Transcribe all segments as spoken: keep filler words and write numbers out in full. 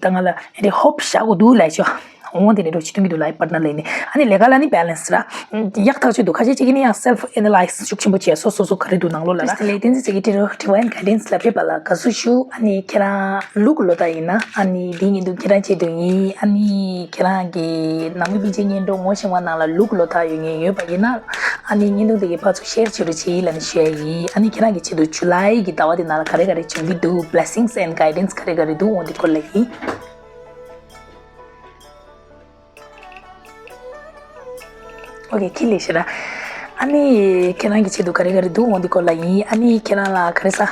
ད་ང་ལ་ཨེ་རེ་ཧོབ་བཞག་དགོས་འདུག་ལབ་ཤོག་འོང་དེ་ནས་འགྲོ་ཅི་ཐུང་གི་འདུག་ལབ་པར་ན་ལས་ནི་ཨ་ནི་ལས་ཀ་ལ་ནི་བེ་ལན་སི་ར་ཡག་ཐག་ཆོད་འདུག་ཁ་ཤས་ཅིག་གིས་ནི་ཡང་སེལ་ཕི་ཨེ་ན་ལའི་སི་ཤུགས་ཆེན་པོ་བྱས་སོ་སོ་སོ་ག་རེ་འདུག་ནང་ལོགས་ལ་ར། ལས་དེ་ཚོ་ཅིག་གི་ཊི་རུ་ཊི་ཝན་གའི་ཌེན་སི་ལ་ཕེབས་པ་ལ་དགའ་བསུ་ཞུ། ཨ་ནི་ཁྱེད་རང་ལུག་ལོ་ད་ཡིན་ན་ཨ་ནི་འདི་ཉིན་འདུག་ཁྱེད་རང་ཆེད་དུ་ཡིན། ཨ་ནི་ཁྱེད་རང་གི་ནང་མི་པིན་ཆེ་ཉིན་འགྲོ་ངོ་ཤེས་པ་ནང་ལ་ལུག་ལོ་ད་ཡོད་ངེས་ཡོད་པ་ཡིན་ན་ཨ་ནི་ཉིན་འདུག་དེ་གི་ཕར་ཚུར་ཤེར་བྱེད་རོགས་བྱེད་ལབ་ནི་ཞུ་ཡ་ཡིན། ཨ་ནི་ཁྱེད་རང་གི་ཆེད་དུ་ཇུ་ལའི་གི་ཟླ་བ་དེ་ནང་ལ་ག་རེ་ག་རེ་བྱུང་གི་འདུག blessings and guidance ག་རེ་ག་རེ་འདུག་འོང་དེ་སྐོར་ལ་ཡིན། ཨོ་ཁེ། ཁྱི་ལས་ཤེར་ར། ཨ་ནི་ཁྱེད་རང་གི་ཆེད་དུ་ག་རེ་ག་རེ་འདུག་འོང་འདི་སྐོར་ལ་ཡིན། ཨ་ནི་ཁྱེད་རང་ལ་ག་རེ་ཟ།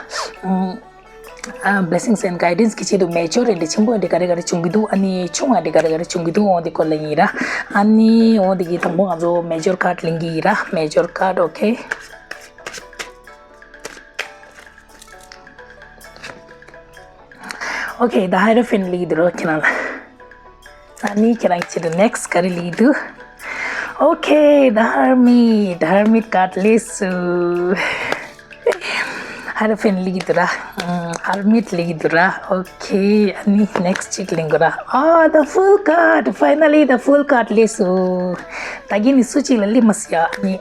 ཨ། blessings and guidance གི་ཆེད་དུ་མེ་ཇོར་རེ་འདྲ་ཆེན་པོ་འདྲ་ག་རེ་ག་རེ་བྱུང་གི་འདུག་ཨ་ནི་ཆུང་བ་འདྲ་ག་རེ་ག་རེ་བྱུང་གི་འདུག་འོང་འདི་སྐོར་ལ་ཡིན་ར། ཨ་ནི་འོང་འདི་གི་དང་པོ་ང་ཚོ་མེ་ཇོར་ཁཱཌ་ལེན་གི་ཡིན་ར། མེ་ཇོར་ཁཱཌ། ཨོ་ཁེ། ཨོ་ཁེ། ད་ཧའི་རོ་ཕེན་ལེགས་འདུག་རོ་ཁྱེད་རང་ལ། ཨ་ནི་ཁྱེད་རང་ཆེད་དུ་ནེག་སི་ག་རེ་ལེགས་འདུག་ཨོ་ཁེ། ད་ཧར་མིཊ། ཧར་མིཊ་ཁཱཌ་ལེགས་སུ། ཧའི་རོ་ཕེན་ལེགས་འདུག་ར། ཧར་མིཊ་ལེགས་འདུག་ར། ཨོ་ཁེ། ཨ་ནི་ནེག་སི་ཅིག་ལེན་དགོས་ར། ཨ། the full card, finally the full card ལེགས་སུ། ད་གིན་ནི་སུ་གཅིག་ལ་ལེན་མ་སོང་ཡ། ཨ་ནི།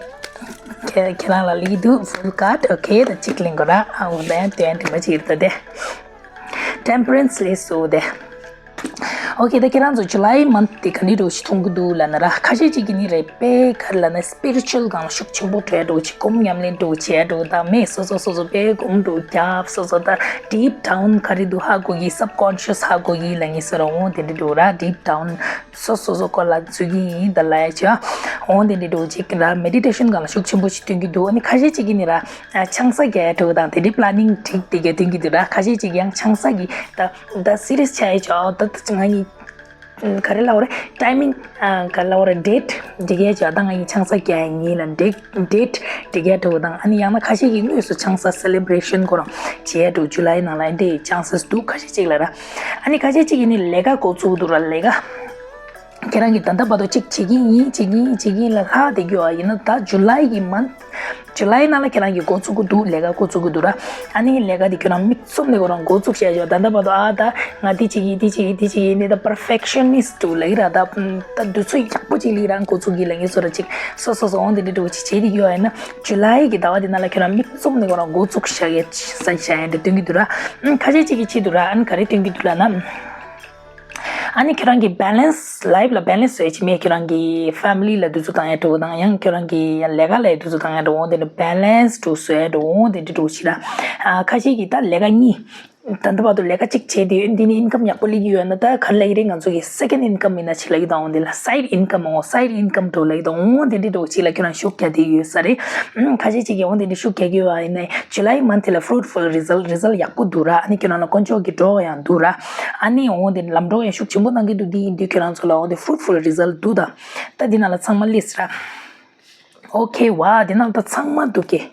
ཁྱེད་ཁྱེད་རང་ལ་ལེགས་འདུག full card. ཨོ་ཁེ། ད་གཅིག་ལེན་དགོས་ར། ཨ། འོ་ད་ཡང་དོན་དྲན་པ་ཅིག་ཡོད་ད་དེ། ཊེམ་པ་རེན་སི་ལེགས་སུ་དེ། ཨོ་ཁེ། ད་ཁྱེད་རང་ཚོ་ཇུ་ལའི་མན་ཐི་དེ་ག་འདྲ་འདྲ་བོ་ཞིག་མཐོང་གི་འདུག་ལབ་ན་ར། ཁ་ཤས་ཅིག་གིས་ནི་རེད་པས་ག་རེ་ལབ་ན་སི་པི་རི་ཅུ་ཨལ་སྒང་ལ་ཤུགས་ཆེན་པོ་འགྲོ་ཡ་འདྲ་བོ་ཅིག་སྒོམ་ཉམས་ལེན་འདྲ་བོ་བྱེད་ཡ་འདྲ་བོ་དང་མེད་སོ་སོ་སོ་སོ་དཔེ་སྒོམ་འདྲ་བོ་རྒྱབ། སོ་སོ་ད་ཌིབ་ཌའུན་ག་རེ་འདུག་ཧ་གོ་གི། སབ་ཀོན་ཤི་ཡས་ཧ་གོ་གི་ལབ་ངེས་སོ་ར། འོང་དེ་འདྲ་འདྲ་བོ་ར། ཌིབ་ཌའུན་སོ་སོ་སོ་སྐོར་ལ་འཛུལ་གི་ཡིན་ད་ལབ་ཡ་ཅིག་འོང་དེ་འདྲ་འདྲ་བོ་ཅིག་ར། མེ་ཌི་ཊེ་ཤན་སྒང་ལ་ཤུགས་ཆེན་པོ་ཞིག་སྟོན་གི་འདུག་ཨ་ནི་ཁ་ཤས་ཅིག་གིས་ནི་ར། ཨ། ཆང་ས་རྒྱག་ཡ་འདྲ་བོ་དང་དེ་འདྲའི་པི་ལེ་ནིང་སྒྲིག་དེ་ག་སྟོན་གི་འདུག་ར། ཁ་ཤས་ཅིག་ཡང་ཆང་ས་གི་ད་ད་སི་རི་ཡས་ཆགས་ཡ་ཅིག་ཨོ་ད་ང་གཉིས་ག་རེ་ལབ་དགོས་རེད། ཊའི་མིང་། ཨ། ག་རེ་ལབ་དགོས་རེད། ཌེ་ཊི་སྒྲིག་ཡ་ཅིག་ཨ་ད་ང་གཉིས་ཆང་ས་རྒྱག་ཡ་ཡིན་ལབ་ཌེ་ཊི་སྒྲིག་ཡ་འདྲ་བོ་དང་། ཨ་ནི་ཡང་ན་ཁ་ཤས་ཀྱིས་དངོས་སུ་ཆང་ས་སེ་ལེ་བྷི་རེ་ཤན་ཁོ་རང་བྱེད་ཡ་འདྲ་བོ་ཇུ་ལའི་ནང་ལ་འདི་འདྲའི་ཆན་སེ་སི་འདུག་ཁ་ཤས་ཅིག་ལ་ར། ཨ་ནི་ཁ་ཤས་ཅིག་གིས་ནི་ལས་ཀ་འགོ་བཙུགས་འདུག་ར། ལས་ཀ་ཁྱེད་རང་གིས་ད་ལྟ་བར་དུ་གཅིག་བྱེད་ཀྱི་ཡིན། བྱེད་ཀྱི་ཡིན། བྱེད་ཀྱི་ཡིན་ལབ་ལྷག་བསྡད་ཀྱི་ཡོད་པ་ཡིན་ན། ད་ཇུ་ལའི་གི་མན་ཐི། ཇུ་ལའི་ནང་ལ་ཁྱེད་རང་གིས་འགོ་བཙུགས་ཀྱི་འདུག་ལས་ཀ་འགོ་བཙུགས་ཀྱི་འདུག་ར། ཨ་ནི་ལས་ཀ་དེ་ཁྱེད་རང་མིག་བཙུམ་ནས་ཁོ་རང་འགོ་བཙུགས་བྱས་ཡོད། ད་ལྟ་བར་དུ་ཨ་ད་ང་འདི་བྱེད་ཀྱི་ཡིན། འདི་བྱེད་ཀྱི་ཡིན། འདི་བྱེད་ཀྱི་ཡིན་ནི་ད་པར་ཕེག་ཤན་ནི་སི་ཊི་འདུག་ལབ་ཀྱི་ར། ད་ད་དུས་ཚོད་ཡག་པོ་ཅིག་ལ་རང་འགོ་བཙུགས་ཀྱི་ལབ་ངེས་སོ་ར། ཅིག་སོ་སོ་སོ་འོང་དེ་འདྲ་འདྲ་བོ་ཅིག་བྱེད་ཀྱི་ཡོད་པ་ཡིན་ན། ཇུ་ལའི་གི་ཟླ་བ་དེ་ནང་ལ་ཁྱེད་རང་མིག་བཙུམ་ནས་ཁོ་རང་འགོ་བཙུགས་བྱ་ཡ་ས་བྱ་ཡ་འདྲ་སྟོན་གྱི་འདུག་ར། ཁ་ཤས་ཅིག་གིས་བྱེད་འདུག་ར། ཨ་ནི་ག་རེ་སྟོན་གྱི་འདུག་ལབ་ན། ཨ་ནི་ཁྱེད་རང་གི་བེ་ལེན་སི། ལའིབ་ལ་བེ་ལེན་སི་བཟོ་ཡ་ཅིག་མེད། ཁྱེད་རང་གི་ཕེ་མི་ལི་ལ་དུས་ཚོད་བཏང་ཡ་འདྲ་བོ་དང་ཡང་ཁྱེད་རང་གི་ལས་ཀ་ལ་དུས་ཚོད་བཏང་ཡ་འདྲ་བོ་འོང་དེ་འདྲ་བེ་ལེན་སི་འདྲ་བོ་བཟོ་ཡ་འདྲ་བོ་འོང་དེ་འདྲ་འདྲ་བོ་ཅིག་ར། ཨ། ཁ་ཤས་ཀྱིས་ད་ལས་ཀ་གཉིས། ད་ལྟ་བར་དུ་ལས་ཀ་གཅིག་བྱས་ཏེ་འདི་ནི་ཨིན་ཀམ་ཡག་པོ་སླེབས་ཀྱི་ཡོད་ན་ད་ག་རེ་ལབ་ཀྱི་རེད། ང་ཚོ་གི་སེ་ཀེན་ཌི་ཨིན་ཀམ་ཡིན་ན་ཅིག་ལབ་ཀྱི་འདུག་འོང་དེ་ལ་སའིཌ་ཨིན་ཀམ། འོང་སའིཌ་ཨིན་ཀམ་འདྲ་བོ་ལབ་ཀྱི་འདུག་འོང་དེ་འདྲ་འདྲ་བོ་ཅིག་ལ་ཁྱེད་རང་ཤུགས་རྒྱག་བསྡད་ཡོད་ས་རེད། ཨུམ། ཁ་ཤས་ཅིག་གིས་འོང་དེ་འདྲ་ཤུགས་རྒྱག་གི་ཡོད་པ་ཡིན་ན་ཇུ་ལའི་མན་ཐི་ལ་ཕུ་རུཊ་ཕུལ་རི་ཛལ་ཊི། རི་ཛལ་ཊི་ཡག་པོ་འདུག་ར། ཨ་ནི་ཁྱེད་རང་ལ་དཀོན་མཆོག་གི་གྲོགས་ཡང་འདུག་ར། ཨ་ནི་འོང་དེ་ལམ་གྲོགས་ཡང་ཤུགས་ཆེན་པོ་གནང་གི་འདུག་འདི་ཡིན་དུས་ཁྱེད་རང་ཚོ་ལ་འོང་དེ་ཕུ་རུཊ་ཕུལ་རི་ཛལ་ཊི་འདུག་ད་ད་འདི་ནང་ལ་ཚང་མ་སླེབས་ར། ཨོ་ཁེ། ཝ། འདི་ནང་ད་ཚང་མ་འདུག་གས།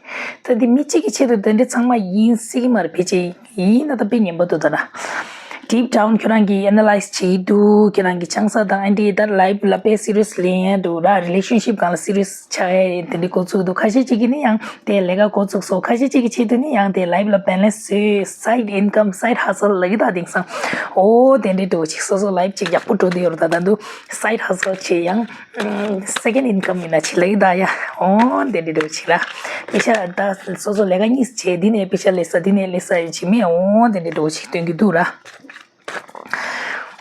ད་འདི་མི་གཅིག་གི་ཆེད་དུ་དེ་འདྲ་ཚང་མ་ཡིན་སྲིད་ཀྱི་མ་རེད། ཕལ་ཆེར་ཡིན་ན་ད་དཔེ་ངན་པ་འདུག་ད་ན། ཌིབ་ཌའུན་ཁྱོད་རང་གིས་ཨེ་ན་ལའིཛ་བྱེད་འདུག་ཁྱོད་རང་གིས་ཆང་ས་དང་ཨེ་འདྲ་ད་ལའིབ་ལ་དཔེ་སི་རི་ཡས་ལེན་ཡ་འདུག་ར། རི་ལེ་ཤན་ཤིབ་སྒང་ལ་སི་རི་ཡས་ཆགས་ཡ་དེ་འདྲ་འགོ་བཙུགས་འདུག་ཁ་ཤས་ཅིག་གིས་ནི་ཡང་དེ་ལས་ཀ་འགོ་བཙུགས་སོང་། ཁ་ཤས་ཅིག་གི་ཆེད་དུ་ནི་ཡང་དེ་ལའིབ་ལ་བེ་ལེན་སི་བཟོས། སའིཌ་ཨིན་ཀམ། སའིཌ་ཧ་སལ་ལབ་ཀྱི་ད་དེང་སང་། ཨོ་དེ་འདྲ་འདྲ་བོ་ཅིག་སོ་སོ་ལའིབ་ཅིག་ཡག་པོ་འགྲོ་བསྡད་ཡོད་རེད། ད་ད་འདུག་སའིཌ་ཧ་སལ་བྱེད་ཡང་། སེ་ཀེན་ཌི་ཨིན་ཀམ་ཡིན་ན་ཆེ་ལེགས་ད་ཡ། འོ་དེ་འདྲ་འདྲ་བོ་ཅིག་ར། པེ་ཤ་ད་སོ་སོ་ལས་ཀ་གཉིས་བྱས་འདི་ནས་པེ་ཤ་ལེན་ས་འདི་ནས་ལེན་ས་ཡོད་ཅིག་མེད། འོ་དེ་འདྲ་འདྲ་བོ་ཅིག་སྟོན་གྱི་འདུག་ར།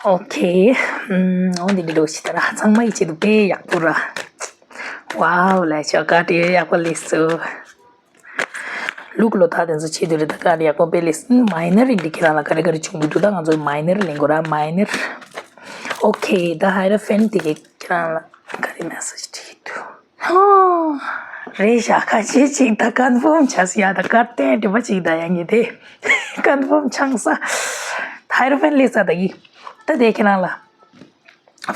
ཨོ་ཁེ། ཨུམ། འོ་དེ་འདྲ་འདྲ་བོ་ཅིག་ད་ར། ཚང་མ་ཡི་ཆེད་དུ་དཔེ་ཡག་པོ་ར། ཝའོ་ལས་ཆོག་ག་དེ་ཡག་པོ་ལེན་སོང་། ལུག་ལོ་ད་དེ་ཚོ་ཆེད་དུ་རེད། ད་ག་རེ་ཡག་པོ་དཔེ་ལེན་སོང་། མའི་ནར་ཡིན་དུས་ཁྱེད་རང་ལ་ག་རེ་ག་རེ་བྱུང་གི་འདུག་ད་ང་ཚོ་མའི་ནར་ལེན་དགོས་ར། མའི་ནར། ཨོ་ཁེ། ད་ཧའི་རོ་ཕེན་དེ་གས་ཁྱེད་རང་ལ་ག་རེ་མེ་སེཇ་བྲིས་འདུག་ཧོ། རེད་ཤག་ཁ་ཤས་ཅིག་ད་ཀོན་ཕོམ་བྱས་སོང་ཡ། ད་ཀར་ཏན་འདྲི་བ་ཅིག་ད་ཡ་ངེས་ཏེ། ཀོན་ཕོམ་ཆང་ས། ཧའི་རོ་ཕེན་ལེན་ས་ད་ཡིན། ད་དེ་ཁྱེད་རང་ལ།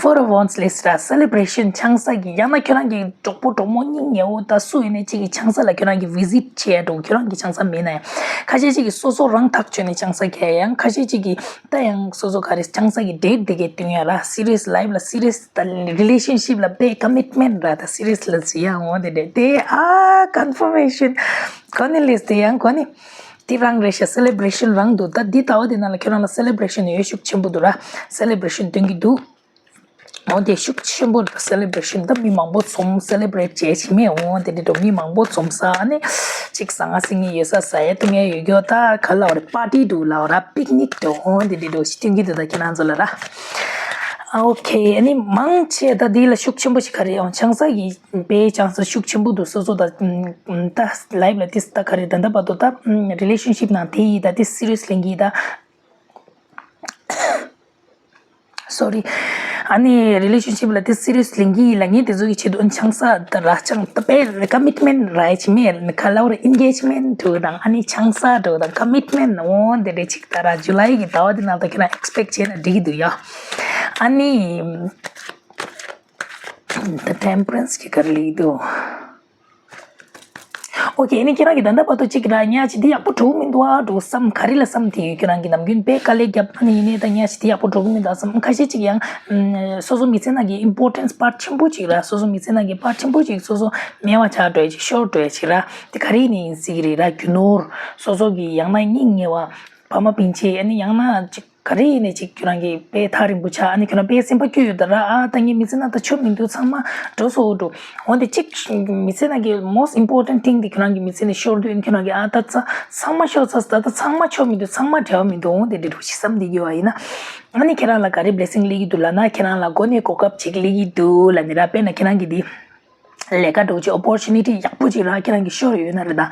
ཕོར་ཨོཕ་ཝོན་སི་ལེན་ས་ར། སེ་ལེ་བྷི་རེ་ཤན་ཆང་ས་གི། ཡང་ན་ཁྱོད་རང་གི་གྲོགས་པོ་གྲོགས་མོ་སྙིང་ཉེ་བོ་ད་སུ་ཡིན་ནའི་གཅིག་གི་ཆང་ས་ལ་ཁྱོད་རང་གི་བི་ཟིཊ་བྱེད་ཡ་འགྲོ། ཁྱོད་རང་གི་ཆང་ས་མིན་ན་ཡང་། ཁ་ཤས་ཅིག་གིས་སོ་སོ་རང་ཐག་ཆོད་ནས་ཆང་ས་ཁྱེར་ཡ། ཡང་ཁ་ཤས་ཅིག་གིས་ད་ཡང་སོ་སོ་ག་རེ་ཆང་ས་གི་ཌེ་ཊི་དེ་གས་བསྟུན་ཡ་ར། སི་རི་ཡས་ལའིཕ་ལ་སི་རི་ཡས་ད་རི་ལེ་ཤན་ཤིབ་ལ་དཔེ་ཀོ་མིཊ་མེནཊ་ར། ད་སི་རི་ཡས་ལ་ཟེར་ཡ་འོ་དེ་འདྲ་དེ། ཨ། ཀོན་ཕོར་མེ་ཤན་གོ་ནི་ལེན་ས་དེ་ཡང་གོ་ནི། དེ་རང་རེད་ཤག་སེ་ལེ་བྷ་རེ་ཤན་རང་འདུག་ད་འདི་ལྟ་བ་དེ་ནང་ལ་ཁྱོད་རང་ལ་སེ་ལེ་བྷ་རེ་ཤན་ཡོད་ཤུགས་ཆེན་པོ་འདུག་ར། སེ་ལེ་བྷ་རེ་ཤན་སྟོན་གྱི་འདུག་འོ་དེ་ཤུགས་ཆེན་པོ་རེད། སེ་ལེ་བྷ་རེ་ཤན་ད་མི་མང་པོ་འཛོམས་སེ་ལེ་བྷ་རེ་ཊི་བྱས་བྱས་མེད། འོ་དེ་འདྲ་འགྲོ་མི་མང་པོ་འཛོམས་ས་ནི་གཅིག་ཟ་ང་ཟིང་ངེ་ཡོད་ས་ཟ་ཡ་འཐུང་ཡ་ཡོད་རྒྱུ་ད་ག་ལ་བ་རེད། པར་ཊི་འདུག་ལ་བ་ར། པིག་ནིག་འདུག་འོ་དེ་འདྲ་འགྲོ་ཞིག་སྟོན་གྱི་འདུག་ད་ཁྱེད་རང་ཚོ་ལ་ར། ཨ་ཨོ་ཁེ། ཨ་ནི་མང་ཆེ་ད་འདི་ལ་ཤུགས་ཆེན་པོ་ཞིག་ག་རེ་ཡོང་ཆང་ས་ཡི་པའི་ཆང་ས་ཤུགས་ཆེན་པོ་འདུག་སོ་སོ་ད་ད་ལའིབ་ལ་ཏིས་ད་ག་རེ་ད་ད་བར་དུ་ད་རི་ལེ་ཤན་ཤིབ་ནང་དེ་ཡི་ད་ཏིས་སི་རི་ཡས་ལེན་གྱི་ད། སོ་རི། ཨ་ནི་རི་ལེ་ཤན་ཤིབ་ལ་ཏིས་སི་རི་ཡས་ལེན་གྱི་ཡི་ལ་ངས་དེ་ཚོ་གི་ཆེད་དུ་ཨ་ནི་ཆང་ས་ད་ར་ཆང་ད་པའི་ཀ་མིཊ་མེན་ཊི་ར་ཡ་ཆི་མེ་ག་ལ་བ་རེད། ཨེན་གེཇ་མེན་ཊི་འདྲ་དང་ཨ་ནི་ཆང་ས་འདྲ་དང་ཀ་མིཊ་མེན་ཊི་འོ་དེ་འདྲ་ཅིག་ད་ར་ཇུ་ལའི་གི་ཟླ་བ་དེ་ནང་ད་ཁྱེད་རང་ཨེག་སི་པེག་བྱས་ན་འགྲིག་གི་འདུག་ཡ། ཨ་ནི། The Temperance གི་ག་རེ་ལེགས་འདུག་ཨོ་ཁེ། ཨ་ནི་ཁྱེད་རང་གི་ད་ལྟ་བར་དུ་གཅིག་ར་ཉག་ཅིག་འདི་ཡག་པོ་འགྲོ་གི་མི་འདུག་ཨ་འགྲོ་བསམ་ག་རེ་ལ་བསམ་དེ་ཡོད། ཁྱེད་རང་གི་ནམ་རྒྱུན་དཔེ་དཀའ་ལས་བརྒྱབ་ཨ་ནི་ཡིན་ནའི་ད་ཉག་ཅིག་འདི་ཡག་པོ་འགྲོ་གི་མི་འདུག་བསམ། ཁ་ཤས་ཅིག་ཡང་སོ་སོ་མི་ཚེ་ནང་གི་ཨིམ་པོར་ཊེན་སི་པར་ཊི་ཆེན་པོ་ཅིག་ར། སོ་སོ་མི་ཚེ་ནང་གི་པར་ཊི་ཆེན་པོ་ཅིག་སོ་སོ་མེད་པ་ཆགས་འགྲོ་ཡ་ཅིག་ཤོར་འགྲོ་ཡ་ཅིག་ར། དེ་ག་རེ་ཡིན་ནའི་ཡིན་སྲིད་ཀྱི་རེད་ར། རྒྱུ་ནོར་སོ་སོ་གི་ཡང་ན་སྙིང་ཉེ་བ་ཕ་མ་སྤུན་མཆེད་ཨ་ནི་ཡང་ན་ཅིག་ག་རེ་ཡིན་ནའི་ཅིག་ཁྱོད་རང་གི་དཔེ་ཐག་རིང་པོ་ཆགས། ཨ་ནི་ཁྱོད་རང་དཔེ་སེམས་པ་སྐྱོ་ཡོད་ད་ར། ཨ་ད་ངའི་མི་ཚེ་ནང་ད་ཆོ་མི་འདུག་ཚང་མ་འགྲོ་སོ་འགྲོ། འོན་ཏེ་གཅིག་མི་ཚེ་ནང་གི་most important thing དེ་ཁྱོད་རང་གི་མི་ཚེ་ནས་ཤོར་དུས་ཨ་ནི་ཁྱོད་རང་གི་ཨ་ད་ཚ་ཚང་མ་ཤོར་ཚར་ད། ད་ཚང་མ་ཆོ་མི་འདུག་ཚང་མ་འབྲེལ་བ་མི་འདུག་འོན་ཏེ་འདྲི་འགྲོ་ཞིག་བསམ་འདི་གི་བ་ཡིན་ན། ཨ་ནི་ཁྱེད་རང་ལ་ག་རེ་བྷི་ལེ་སིང་སླེབས་ཀྱི་འདུག་ལབ་ན་ཁྱེད་རང་ལ་མགོ་ནས་གོ་སྐབས་ཅིག་སླེབས་ཀྱི་འདུག་ལབ་ནི་ར། དཔེར་ན་ཁྱེད་རང་གི་འདི། ལས་ཀ་འགྲོ་ཆེད་ཨོ་པོར་ཅུ་ནི་ཊི་ཡག་པོ་ཅིག་ར་ཁྱེད་རང་གི་ཤོར་ཡོད་ན་རེད་ད།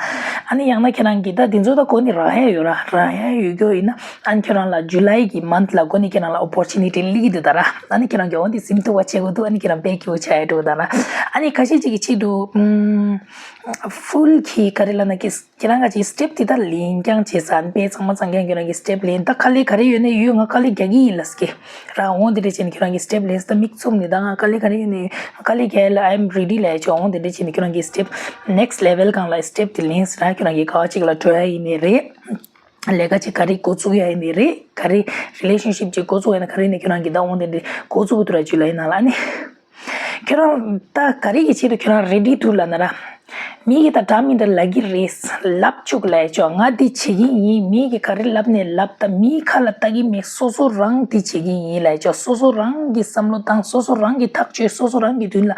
ཨ་ནི་ཡང་ན་ཁྱེད་རང་གི་ད་དེ་ཚོ་ད་གོ་ནི་རག་ཡ་ཡོད་ར། རག་ཡ་ཡོད་རྒྱུ་ཡིན་ན་ཨ་ནི་ཁྱེད་རང་ལ་ཇུ་ལའི་གི་མན་ཐི་ལ་གོ་ནི་ཁྱེད་རང་ལ་ཨོ་པོར་ཅུ་ནི་ཊི་སླེབས་ཀྱི་འདུག་ད་ར། ཨ་ནི་ཁྱེད་རང་གི་འོ་འདི་ཟིན་ཐུབ་པ་བྱེད་དགོས་འདུག་ཨ་ནི་ཁྱེད་རང་དཔེ་སྐྱིད་པོ་ཆགས་ཡ་འགྲོ་ད་ར། ཨ་ནི་ཁ་ཤས་ཅིག་གི་ཆེད་དུ་ཨུམ། ཕུལ་གི་ག་རེ་ལབ་ན་ཀི་ཁྱེད་རང་ག་ཅིག་སི་ཊེབ་དེ་དག་ལེན་རྐྱང་བྱེད་ས་ཨ་ནི་དཔེ་ཚང་མ་ཚང་རྐྱང་ཁྱེད་རང་གི་སི་ཊེབ་ལེན། ད་དཀའ་ལས་ག་རེ་ཡོད་ནའི་ཡོད། ང་དཀའ་ལས་རྒྱག་གི་ཡིན་ལབ་ཀྱི་ར། འོང་དེ་འདྲ་བྱས་ནས་ཁྱོད་རང་གི་སི་ཊེབ་ལེན་ས་མིག་བཙུམ་ནས་ད་ང་དཀའ་ལས་ག་རེ་ཡོད་ནའི་ཡོད། ང་དཀའ་ལས་རྒྱག་ཡ་ལ་I am ready ལབ་ཡ་ཆོག་འོང་དེ་འདྲ་བྱས་ནས་ཁྱོད་རང་གི་སི་ཊེབ་ནེག་སི་ཊི་ལེ་ཝེལ་སྒང་ལ་སི་ཊེབ་དེ་ལེན་ས་ར། ཁྱོད་རང་གི་ག་བ་ཅིག་ལ་འགྲོ་ཡ་ཡིན་ནའི་རེད། ལས་ཀ་ཅིག་ག་རེ་འགོ་བཙུགས་ཡ་ཡིན་ནའི་རེད། ག་རེ་རི་ལེ་ཤན་ཤིབ་ཅིག་འགོ་བཙུགས་ཡ་ཡིན་ན་ག་རེ་ཡིན་ནའི་ཁྱོད་རང་གི་ད་འོང་དེ་འདྲ་འགོ་བཙུགས་དུ་ར་ཇུ་ལའི་ནང་ལ་ཨ་ནི། ཁྱོད་རང་ད་ག་རེ་གི་ཆེད་དུ་ཁྱོད་རང་རེ་ཌི་འདུག་ལབ་ན་ར། མི་གིས་ད་འདྲ་མི་འདྲ་ལབ་ཀྱི་རེད། ལབ་བཅུག་ལབ་ཡ་ཆོག་ང་འདི་བྱེད་ཀྱི་ཡིན། མི་གིས་ག་རེ་ལབ་ནས་ལབ། ད་མིའི་ཁ་ལ་ལྟ་གི་མེད། སོ་སོ་རང་འདི་བྱེད་ཀྱི་ཡིན་ལབ་ཡ་ཆོག་སོ་སོ་རང་གི་བསམ་བློ་བཏང་། སོ་སོ་རང་གི་ཐག་གཅོད། སོ་སོ་རང་གི་མདུན་ལ་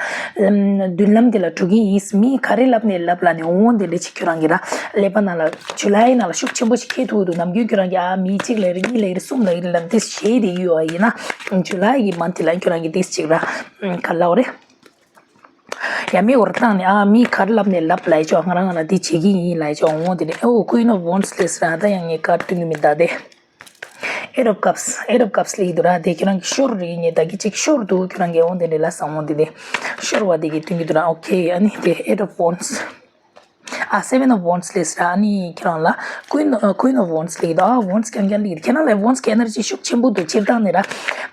མདུན་ལམ་འདི་ལ་འགྲོ་གི་ཡིན། མིས་ག་རེ་ལབ་ནས་ལབ་ལབ་ནས་འོང་དེ་འདྲ་ཅིག་ཁྱོད་རང་གི་ར་ཀླད་པ་ནང་ལ་ཇུ་ལའི་ནང་ལ་ཤུགས་ཆེན་པོ་ཞིག་འཁྱེར་ཐུབ་འདུག་ནམ་རྒྱུན་ཁྱོད་རང་གི་ཨ་མི་གཅིག་ལབ་རེད། གཉིས་ལབ་རེད། གསུམ་ལབ་རེད་ལབ་དེ་བཤད་དེ་ཡོད་པ་ཡིན་ན་ཇུ་ལའི་གི་མན་ཐི་ལ་ཁྱོད་རང་གི་དེ་ཅིག་ར་ག་ལབ་རེད། ཡ་མི་འོར་བཏང་ནས་ཨ་མི་ག་རེ་ལབ་ནས་ལབ་ལབ་ཡ་ཆོག་ང་རང་ང་རང་འདི་བྱེད་ཀྱི་ཡིན་ལབ་ཡ་ཆོག་འོང་དེ་ནས་ཨོ་Queen of Wands སླེབས་ར། ད་ཡང་ངས་ཀར་སྟོན་གྱི་མི་གདའ་དེ། Eight of Cups, Eight of Cups སླེབས་འདུག་ར། དེ་ཁྱོད་རང་གི་ཤོར་རེད་ནས་ད་གི་ཅིག་ཤོར་འདུག་ཁྱོད་རང་གི་འོང་དེ་འདྲ་ལ་བསམ་འོང་དེ་དེ་ཤོར་བ་དེ་གི་སྟོན་གྱི་འདུག་ར། ཨོ་ཁེ། ཨ་ནི་དེ་Eight of Wands ཨ་Seven of Wands སླེབས་ར། ཨ་ནི་ཁྱེད་རང་ལ་Queen, Queen of Wands སླེབས་འདུག་ཨ་Wands རྐྱང་རྐྱང་སླེབས། ཁྱེད་རང་ལ་Wands གི་ཨེ་ནར་ཇི་ཤུགས་ཆེན་པོ་འདུག་སྤྱིར་བཏང་ནས་ར།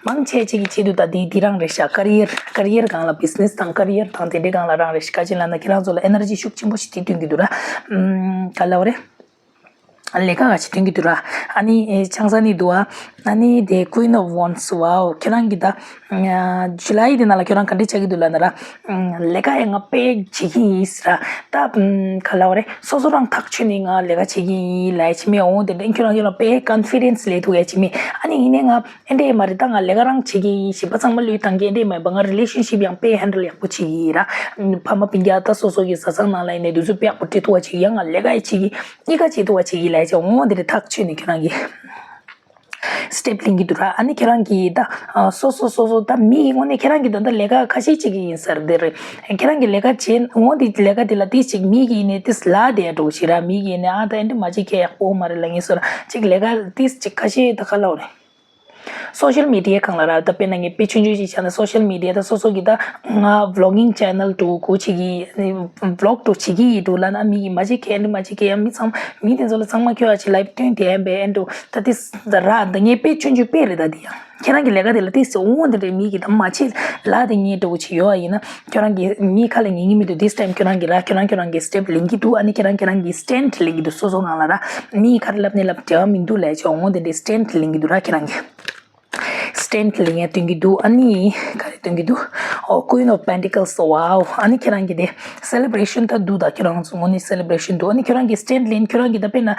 མང་ཆེ་ཅིག་གི་ཆེད་དུ་ད་དེ་དེ་རང་རེད་ཤག་ཀ་རི་ཡར། ཀ་རི་ཡར་སྒང་ལ་བྷི་ཛི་ནེ་སི་དང་ཀ་རི་ཡར་དང་དེ་འདྲའི་སྒང་ལ་རང་རེད་ཤག་ག་ཅི་ལབ་ན་ཁྱེད་རང་ཚོ་ལ་ཨེ་ནར་ཇི་ཤུགས་ཆེན་པོ་ཞིག་དེ་སྟོན་གྱི་འདུག་ར། ཨམ། ག་ལབ་རེད། ལས་ཀ་ག་ཅིག་སྟོན་གྱི་འདུག་ར། ཨ་ནི་ཨེ་ཆང་ས་ནི་འདུག་ཨ། ཨ་ནི་དེ་Queen of Wands ཝའོ། ཁྱེད་རང་གི་ད་ཇུ་ལའི་དེ་ནང་ལ་ཁྱོད་རང་ག་འདྲ་ཆགས་ཀྱི་འདུག་ལབ་ན་ར། ལས་ཀ་ཡང་ང་དཔེ་བྱེད་ཀྱི་ཡིན་ཟེར་ར། ད་ག་ལབ་རེད། སོ་སོ་རང་ཐག་ཆོད་ནས་ང་ལས་ཀ་བྱེད་ཀྱི་ཡིན་ལབ་ཡ་ཆི་མེད། འོང་དེ་འདྲ་ཁྱོད་རང་ཁྱོད་རང་དཔེ་ཀོན་ཕི་ཌེན་སི་ལས་ཐུབ་ཡ་ཆི་མེད། ཨ་ནི་ཡིན་ནའི་ང་ཨེ་འདྲ་མ་རེད། ད་ང་ལས་ཀ་རང་བྱེད་ཀྱི་ཡིན། གཞན་པ་ཚང་མ་བློས་བཏང་གི་ཨེ་འདྲ་མ་རེད་པ། ང་རི་ལེ་ཤན་ཤིབ་ཡང་དཔེ་ཧེན་ཌལ་ཡག་པོ་བྱེད་ཀྱི་ཡིན་ར། ཕ་མ་སྤུན་ཀྱག་ད་སོ་སོ་གི་བཟའ་ཚང་ནང་ལ་ཡིན་ནའི་དེ་ཚོ་དཔེ་ཡག་པོ་སྤྲད་ཐུབ་པ་བྱེད་ཀྱི་ཡིན། ང་ལས་ཀ་ཡང་བྱེད་ཀྱི་གཉིས་ཀ་བྱེད་ཐུབ་པ་བྱེད་ཀྱི་ཡིན་ལབ་བྱས། འོང་དེ་འདྲ་ཐག་ཆོད་ནས་ཁྱོད་རང་གི་སི་ཊེབ་ལེན་གྱི་འདུག་ར། ཨ་ནི་ཁྱེད་རང་གིས་ད་སོ་སོ་སོ་སོ་ད་མི་ཡི་ངོས་ནས་ཁྱེད་རང་གིས་ད་ལྟ་ལས་ཀ་ཁ་ཤས་ཅིག་གི་ཡིན་ཟེར་དེ་རེད། ཁྱེད་རང་གིས་ལས་ཀ་བྱེད་འོང་དེ་ལས་ཀ་དེ་ལ་ཏིས་ཅིག་མི་གིས་ནས་ཏིས་ལ་དེ་འགྲོ་ཞིག་ར། མི་གིས་ནས་ཨ་ད་ཨེ་འདྲ་མ་བྱེད་མཁན་ཡག་པོ་མ་རེད་ལབ་ངེས་སོ་ར། ཅིག་ལས་ཀ་ཏིས་ཅིག་ཁ་ཤས་ད་ག་ལབ་རེད། སོ་ཤལ་མི་ཌི་ཡ་སྒང་ལ་ར། ད་དཔེར་ན་ངས་དཔེ་ཆུང་ཆུང་ཅིག་བྱས་ན་སོ་ཤལ་མི་ཌི་ཡ་ད་སོ་སོ་གི་ད་ང་ཝི་ལོག་གིང་ཅེ་ནལ་འདྲ་བོ་བྱེད་ཀྱི་ཝི་ལོག་འདྲ་བོ་བྱེད་ཀྱི་ཡིན་འདྲ་བོ་ལབ་ན་མི་གིས་མ་བྱེད་མཁན་འདྲ་མ་བྱེད་མཁན་ཡང་མི་ཚང་མི་དེ་ཚོ་ལ་ཚང་མ་ཁྱོད་ཨ་ཅེ་ལའིབ་སྟོན་དེ་ཡང་བས་ཨེ་འདྲ་བོ་ད་དེ་ད་ར་ད་ངས་དཔེ་ཆུང་ཆུང་དཔེ་རེད། ད་དེ་ཡང་ཁྱེད་རང་གི་ལས་ཀ་དེ་ལ་ཏིས་འོང་དེ་འདྲའི་མི་གིས་ད་མ་བྱེད་ལ་དེ་ངས་འདྲ་བོ་བྱེད་ཡོད་ཨ་ཡིན་ན། ཁྱོད་རང་གིས་མིའི་ཁ་ལ་ཉན་གྱི་མི་འདུག This time ཁྱོད་རང་གིས་ར་ཁྱོད་རང་ཁྱོད་རང་གིས་སི་ཊེབ་ལེན་གྱི་འདུག་ཨ་ནི་ཁྱེད་རང་ཁྱེད་རང་གིས་སི་ཊེན་ཌི་ལེན་གྱི་འདུག་སོ་སོ་ནང་ལ་ར། མིའི་ཁ་ར་ལབ་ནས་ལབ་འབྲེལ་བ་མི་འདུག་ལབ་ཆོག་འོང་དེ་འདྲའི་སི་ཊེན་ཌི་ལེན་གྱི་འདུག་ར། ཁྱེད་རང་གིས་སི་ཊེན་ཌི་ལེན་ཡ་སྟོན་གྱི་འདུག་ཨ་ནི་ག་རེ་སྟོན་གྱི་འདུག Oh, Queen of Pentacles, wow. ཨ་ནི་ཁྱེད་རང་གི་དེ་celebration ད་འདུག་ད་ཁྱེད་རང་ཚོ་ངོ་ནས་celebration འདུག་ཨ་ནི་ཁྱེད་རང་གི་stand ལེན། ཁྱེད་རང་གི་ད་དཔེར་ན་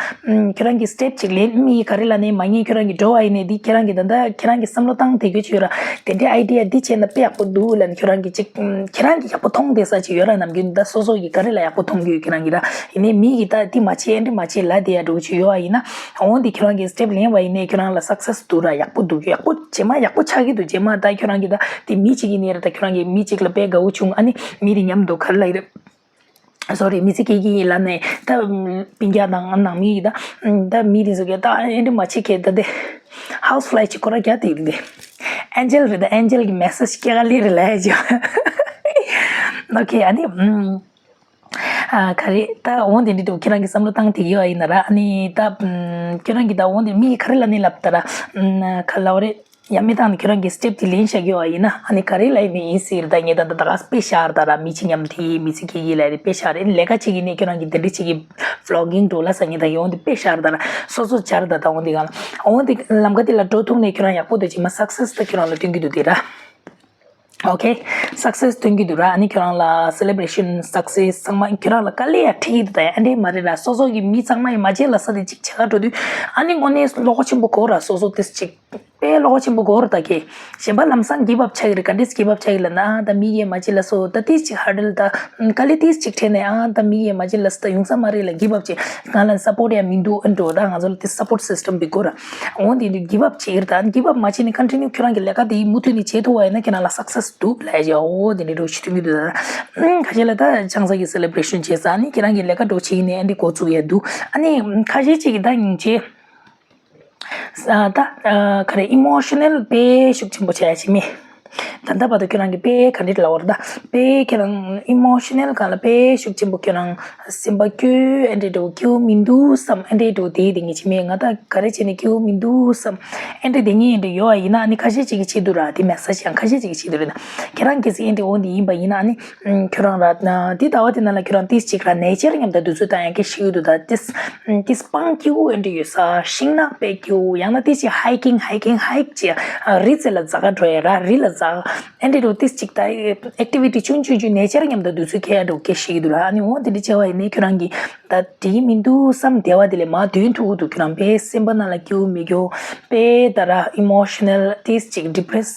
ཁྱེད་རང་གི་step ཅིག་ལེན། མི་ག་རེ་ལབ་ནས་མ་ཉན། ཁྱེད་རང་གི་འགྲོ་བ་ཡིན་ནས་འདི་ཁྱེད་རང་གི་ད་ད་ཁྱེད་རང་གི་བསམ་བློ་བཏང་དེ་གོ་ཅིག་ཡོད་ར། དེ་འདྲའི་idea འདི་བྱས་ན་དཔེ་ཡག་པོ་འདུག་ལབ་ནས་ཁྱེད་རང་གི་ཅིག་ཁྱེད་རང་གི་ཡག་པོ་མཐོང་བསྡད་ས་ཅིག་ཡོད་ར། ནམ་རྒྱུན་ད་སོ་སོ་གི་ག་རེ་ལ་ཡག་པོ་མཐོང་གི་ཡོད་ཁྱེད་རང་གི་ར། ཡིན་ནས་མི་གི་ད་འདི་མ་བྱེད་ཨ་འདི་མ་བྱེད་ལབ་དེ་ཡ་འགྲོ་གོ་ཅིག་ཡོད་ཨ། ཡིན་ན་འོ་འདི་ཁྱེད་རང་གི་step ལེན་པ་ཡིན་ནས་ཁྱེད་རང་ལ་success འདུག་ར། ཡག་པོ་འདུག་ཡག་པོ་རྗེས་མ་ཡག་པོ་ཆགས་ཀྱི་འདུག་རྗེས་མ་ད་ཁྱོད་རང་གིས་ད་དེ་མི་གཅིག་ཡིན་ནའི་ར། ད་ཁྱོད་རང་གིས་མི་གཅིག་ལ་དཔེ་དགའ་བོ་བྱུང་། ཨ་ནི་མི་དེ་མཉམ་དུ་ག་རེ་ལབ་ཡིན་རེད། sorry མི་ཚེ་སྐྱེལ་གྱི་ཡིན་ལབ་ནས་ད་སྤུན་ཀྱག་དང་ནང་མི་ཡིས་ད་ད་མི་དེ་ཚོ་གིས་ད་ཨེ་འདྲ་མ་བྱེད་མཁན་ད་དེ་house fly ཅིག་ཁོ་ར་རྒྱག་དེ་ཡིན་དེ། angel རེད། ད་angel གི་message སྐྱེལ་ག་ལེ་རེད་ལབ་ཡ་ཅིག okay ཨ་ནི། ཨ་ག་རེ་ད་འོང་དེ་འདྲི་འདུག་ཁྱེད་རང་གི་བསམ་བློ་བཏང་དེ་གི་ཡོད་ཡིན་ན་ར། ཨ་ནི་ད་ཁྱེད་རང་གི་ད་འོང་དེ་མི་ག་རེ་ལབ་ནི་ལབ་ད་ར། ག་ལབ་རེད། ཡ་མི་བཏང་ནི་ཁྱེད་རང་གི་step དེ་ལེན་བཞག་གི་ཡོད་ཡིན་ན། ཨ་ནི་ག་རེ་ལབ་ཡིན་ནི་ཡིན་ཟེར། ད་ངས་ད་ད་ད་ག་དཔེ་བཞག་ད་ར། མི་གཅིག་མཉམ་དེ་མི་ཚེ་སྐྱེལ་གི་ལབ་རེད། དཔེ་བཞག་རེད། ལས་ཀ་བྱེད་ཀྱི་ནི་ཁྱེད་རང་གི་དེ་འདྲི་བྱེད་ཀྱི་vlogging འགྲོ་ལ་ས་ངས་ད་ཡོང་དེ་དཔེ་བཞག་ད་ར། སོ་སོ་བྱར་ད་ད་འོང་དེ་ག་ལ་འོང་དེ་ལམ་ཁ་དེ་ལ་འགྲོ་ཐུབ་ནས་ཁྱེད་རང་ཡག་པོ་དེ་བྱེད་མ་success ད་ཁྱེད་རང་ལ་སྟོན་གི་འདུག་དེ་ར། okay success སྟོན་གྱི་འདུག་ར། ཨ་ནི་ཁྱོད་རང་ལ་celebration success ཚང་མ་ཁྱོད་རང་ལ་དཀའ་ལས་ཡ་འཕྲད་ཀྱི་འདུག་ད་ཡ་ཨ་འདྲས་མ་རེད་ར། སོ་སོ་གི་མི་ཚང་མ་ཡི་མ་བརྗེད་ལ་ས་དེ་གཅིག་བྱེད་ག་འགྲོ་དུས་ཨ་ནི་དངོས་གནས་བློ་ཁོག་ཆེན་པོ་དགོས་ར། སོ་སོ་ཏིས་གཅིག་དཔེ་བློ་ཁོག་ཆེན་པོ་དགོས་ར། ད་གི་གཞན་པ་ལམ་སང་give up ཆགས་ཀྱི་རེད། ག་འདྲས་give up ཆགས་ཀྱི་ལ་ན་ད་མི་ཡི་མ་བརྗེད་ལ་སོ་ད་ཏིས་གཅིག་hurdle ད་དཀའ་ལས་ཏིས་གཅིག་འཕྲད་ནས་ཨ་ད་མི་ཡི་མ་བརྗེད་ལ་ས་ད་ཡོང་ས་མ་རེད་ལ་give up བྱེད། ང་ལ་support ཡ་མི་འདུག་ཨ་འགྲོ། ད་ང་ཚོ་ལ་ཏིས་support system བི་དགོས་ར། འོ་དེ་འདྲ་give up བྱེད་ཀྱི་རེད། ད་give up མ་བྱས་ནས་continue ཁྱོད་རང་གི་ལས་ཀ་དེ་མུ་མཐུད་ནས་བྱེད་ཐུབ་པ་ཡིན་ན་ཁྱེད་རང་ལ་success འདུག་ལབ་ཡ། འོ་དེ་འདྲ་འགྲོ་བྱེད་ཐུབ་ཀྱི་འདུག་ད་ཁ་ཤས་ལ་ད་ཆང་ས་གི་celebration བྱེད་ས་ནི་ཁྱེད་རང་གི་ལས་ཀ་འགྲོ་བྱེད་ནས་ཨ་འདི་འགོ་བཙུགས་ཡ་འདུག་ཨ་ནི་ཁ་ཤས་ཅིག་གི་ད་སྙིང་རྗེ། ད་ག་རེ་emotional དཔེ་ཤུགས་ཆེན་པོ་བྱེད་ཡ་ཅིག་མེད། ད་ལྟ་བར་དུ་ཁྱོད་རང་གིས་དཔེ་ག་འདྲ་ལབ་པ་རེད། ད་དཔེ་ཁྱེད་རང་emotional གང་ལ་དཔེ་ཤུགས་ཆེན་པོ་ཁྱོད་རང་སེམས་པ་སྐྱོ་ཨེ་འདྲས་འགྲོ་སྐྱོ་མི་འདུག་བསམ་ཨེ་འདྲས་འགྲོ་དེ་དེ་ངས་ཅི་མེད། ང་ད་ག་རེ་བྱས་ནས་སྐྱོ་མི་འདུག་བསམ་ཨེ་འདྲས་དེ་ངས་ཨེ་འདྲས་ཡོད་ཨ་ཡིན་ན་ཨ་ནི་ཁ་ཤས་ཅིག་གིས་བྱེད་འདུག་ར། དེ་message ཡང་ཁ་ཤས་ཅིག་གིས་བྱེད་འདུག་རེད། ད་ཁྱེད་རང་གིས་ཨེ་འདྲས་འོ་འདི་ཡིན་པ་ཡིན་ན་ཨ་ནི་ཁྱོད་རང་ར་དེ་ཟླ་བ་དེ་ནང་ལ་ཁྱོད་རང་ཏིས་ཅིག་ར་nature མཉམ་དུ་དུས་ཚོད་ད་ཡང་སྐད་ཤེས་ཡོད་འདུག་ད་ཏིས་ཏིས་སྤང་སྐྱིད་པོ་ཨེ་འདྲས་ཡོད་ས་ཤིང་ནགས་དཔེ་སྐྱིད་པོ་ཡང་ན་ཏིས་ཅིག་hiking hiking hike བྱེད་རི་རྩེ་ལ་འཛེག་ག་འགྲོ་ཡ་ར། རི་ལ་འཛེག་ཨེ་འདྲས་འགྲོ་ཏིས་ཅིག་ད་activity ཆུང་ཆུང་ཆུང་nature མཉམ་དུ་དུས་ཚོད་འཁྱེར་ཡ་འགྲོ་སྐད་ཤེས་ཀྱི་འདུག་ར། ཨ་ནི་འོ་དེ་འདྲ་བྱས་པ་ཡིན་ནའི་ཁྱོད་རང་གིས་ད་འགྲིག་གི་མི་འདུག་བསམ་བསྡད་པ་དེ་ལས་མར་འདོན་ཐུབ་ཀྱི་འདུག་ཁྱོད་རང་དཔེ་སེམས་པ་ནང་ལ་སྐྱིད་པོ་མི་སྐྱིད་དཔེ་ད་ར་emotional ཏིས་ཅིག་depress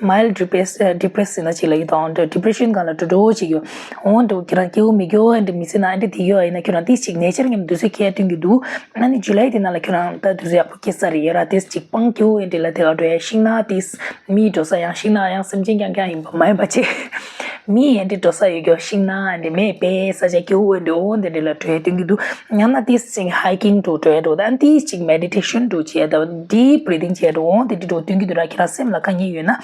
mild depress depress ཟེར་ན་ཅིག་ལ་ཡི་དང་depression གང་ལ་འགྲོ་འགྲོ་ཅིག་ཡོད། འོ་འདུག་ཁྱེད་རང་སྐྱིད་པོ་མི་སྐྱིད་པོ་ཨེ་འདྲ་མི་ཚེ་ནང་ཨེ་འདྲ་དེ་ཡོད་ཡིན་ན་ཁྱོད་རང་ཏིས་ཅིག་nature མཉམ་དུས་ཚོད་འཁྱེར་སྟོན་གྱི་འདུག་ཨ་ནི་July དེ་ནང་ལ་ཁྱོད་རང་ད་དུས་ཚོད་ཡག་པོ་སྐྱེལ་ས་རེད་ཡོད་ར། ཏིས་ཅིག་སྤང་སྐྱིད་པོ་ཨེ་འདྲ་ལ་དེ་ག་འགྲོ་ཡ་ཤིང་ནགས་ཏིས་མི་འགྲོ་ས་ཡང་ཤིང་ནགས་ཡང་སེམས་ཅན་རྐྱང་རྐྱང་ཡིན་པ་མ་ཡིན་པ་བྱས། མི་ཨེ་འདྲ་འགྲོ་ས་ཡོད་རྒྱུ་ཤིང་ནགས་ཨེ་འདྲ་མེད་པའི་ས་ཆ་སྐྱིད་པོ་ཨེ་འདྲ་འོ་འདི་འདྲ་ལ་འགྲོ་ཡ་སྟོན་གྱི་འདུག་ཡང་ན་ཏིས་ཅིག་hiking འགྲོ་འགྲོ་ཡ་འགྲོ་ད་ཏིས་ཅིག་meditation འགྲོ་བྱེད་ཡ་ད་deep breathing བྱེད་ཡ་འགྲོ་འོ་འདི་འདྲ་འགྲོ་སྟོན་གྱི་འདུག་ར། ཁྱེད་རང་སེམས་ལ་དཀའ་ངལ་ཡོད་ན།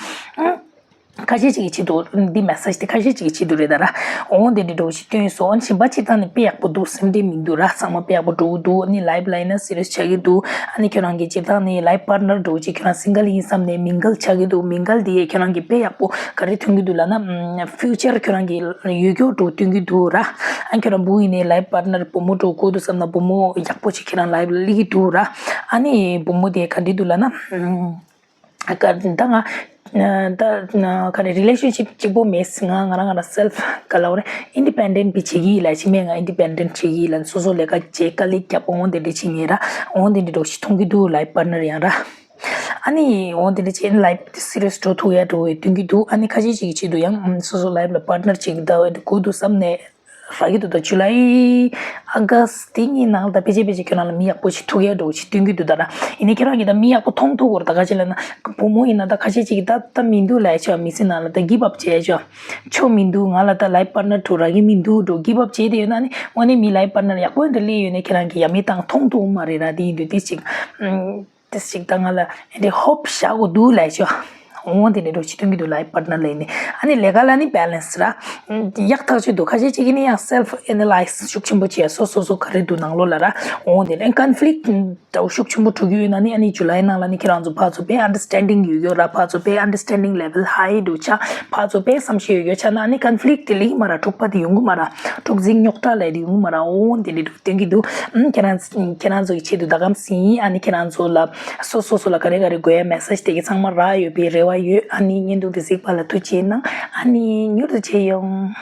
ཁ་ཤས་ཅིག་གི་ཆེད་དུ་འདི་message དེ་ཁ་ཤས་ཅིག་གི་ཆེད་དུ་རེད་ད་ར། འོ་འདི་འདྲ་འགྲོ་ཞིག་སྟོན་སོང་། ཞིམ་པ་ཅིག་བཏང་ནས་དཔེ་ཡག་པོ་འདུག་སེམས་ཁྲལ་མི་འདུག་ར། ཚང་མ་དཔེ་ཡག་པོ་འགྲོ་གི་འདུག་ཨ་ནི་life ལ་ཡིན་ན་serious ཆགས་ཀྱི་འདུག་ཨ་ནི་ཁྱོད་རང་གི་སྤྱིར་བཏང་ནས་life partner འགྲོ་ཅིག་ཁྱོད་རང་single ཡིན་བསམ་ནས་mingle ཆགས་ཀྱི་འདུག mingle དེ་ཁྱོད་རང་གི་དཔེ་ཡག་པོ་ག་རེ་ཐོན་གྱི་འདུག་ལབ་ན་future ཁྱོད་རང་གི་ཡོད་རྒྱུ་འགྲོ་སྟོན་གྱི་འདུག་ར། ཨ་ཁྱོད་རང་བུ་ཡིན་ནའི་life partner བུ་མོ་འགྲོ་དགོས་འདུག་བསམ་ན་བུ་མོ་ཡག་པོ་ཅིག་ཁྱོད་རང་life ལ་སླེབས་ཀྱི་འདུག་ར། ཨ་ནི་བུ་མོ་དེ་ག་འདྲ་འདུག་ལབ་ན། ད་ང་ད་ག་རེ་relationship གཅིག་པོ་མེད། ང་ང་རང་ང་རང་self ག་ལབ་རེད། independent བྱེད་ཀྱི་ཡིན་ལབ་ཅིག་མེད། ང་independent བྱེད་ཀྱི་ཡིན་ལབ་སོ་སོ་ལས་ཀ་བྱེད་དཀའ་ལས་རྒྱབ་འོང་དེ་འདྲ་བྱེད་ངེས་ར། འོང་དེ་འདྲ་འགྲོ་ཞིག་མཐོང་གི་འདུག life partner ཡང་ར། ཨ་ནི་འོང་དེ་འདྲ་བྱེད་life དེ་serious འགྲོ་ཐུབ་ཡ་འགྲོ་བའི་སྟོན་གྱི་འདུག་ཨ་ནི་ཁ་ཤས་ཅིག་གི་ཆེད་དུ་ཡང་སོ་སོ་life ལ་partner ཅིག་ད་འོ་དེ་དགོས་འདུག་བསམ་ནས། རག་གི་འདུག་ད་July August དེ་གཉིས་ནང་ལ་ད་ཕལ་ཆེར་ཕལ་ཆེར་ཁྱོད་རང་ལ་མི་ཡག་པོ་ཞིག་ཐུག་ཡ་འགྲོ་ཞིག་སྟོན་གྱི་འདུག་ད་ར། ཡིན་ནའི་ཁྱོད་རང་གིས་ད་མི་ཡག་པོ་མཐོང་ཐུབ་དགོས་རེད། ད་ག་ཅི་ལབ་ན་བུ་མོ་ཡིན་ན་ད་ཁ་ཤས་ཅིག་གིས་ད་ད་མི་འདུག་ལབ་ཆོག་མི་ཚེ་ནང་ལ་ད་give up བྱས་ཆོག་ཆོ་མི་འདུག་ང་ལ་ད་life partner དུ་རག་གི་མི་འདུག་འགྲོ་give up བྱས་དེ་ཡོད་ན་ནི་དངོས་གནས་མི་life partner ཡག་པོ་འདྲ་སླེབས་ཡོད་ནའི་ཁྱེད་རང་གིས་ཡ་མི་བཏང་མཐོང་ཐུབ་མ་རེད་ར། དེ་ཡིན་དུས་དེ་ཅིག་ཏིས་ཅིག་ད་ང་ལ་འདི་hope བཞག་དགོས་འདུག་ལབ་ཤོག་འོང་དེ་འདྲ་འགྲོ་ཞིག་སྟོན་གྱི་འདུག life partner ལ་ཡིན་ནི། ཨ་ནི་ལས་ཀ་ལ་ནི་balance ར། ཡག་ཐག་ཆོད་འདུག་ཁ་ཤས་ཅིག་གིས་ནི་ཡང་self analyze ཤུགས་ཆེན་པོ་བྱས་སོ་སོ་སོ་ག་རེ་འདུག་ནང་ལོགས་ལ་ར། འོང་དེ་ནི་conflict འདྲ་བོ་ཤུགས་ཆེན་པོ་འགྲོ་གི་ཡོད་ན་ནི་ཨ་ནི་July ནང་ལ་ནི་ཁྱེད་རང་ཚོ་ཕར་ཚུར་དཔེ་understanding ཡོད་ཡོད་ར། ཕར་ཚུར་དཔེ་understanding level high འདུག་ཆ་ཕར་ཚུར་དཔེ་བསམ་ཤེས་ཡོད་ཡོད་ཆ་ན་ཨ་ནི་conflict དེ་ལིག་མ་ར། འཁྲུག་པ་དེ་ཡོང་གི་མ་ར། འཁྲུག་འཛིང་རྙོག་དྲ་ལས་དེ་ཡོང་གི་མ་ར། འོང་དེ་འདྲ་འགྲོ་སྟོན་གྱི་འདུག་ཨམ། ཁྱེད་རང་ཁྱེད་རང་ཚོ་གི་ཆེད་དུ་ད་གམ་སྲིད་ཡིན། ཨ་ནི་ཁྱེད་རང་ཚོ་ལ་སོ་སོ་སོ་ལ་ག་རེ་ག་རེ་དགོས་ཡ་message དེ་གི་ཚང་མ་རག་ཡོད་པའི་རེ་བ། ཡོད། ཨ་ནི་བརྙན་ཐུང་དེ་གཟིགས་པ་ལ་ཐུགས་རྗེ་གནང་། ཨ་ནི་མྱུར་དུ་མཇལ་ཡོང་།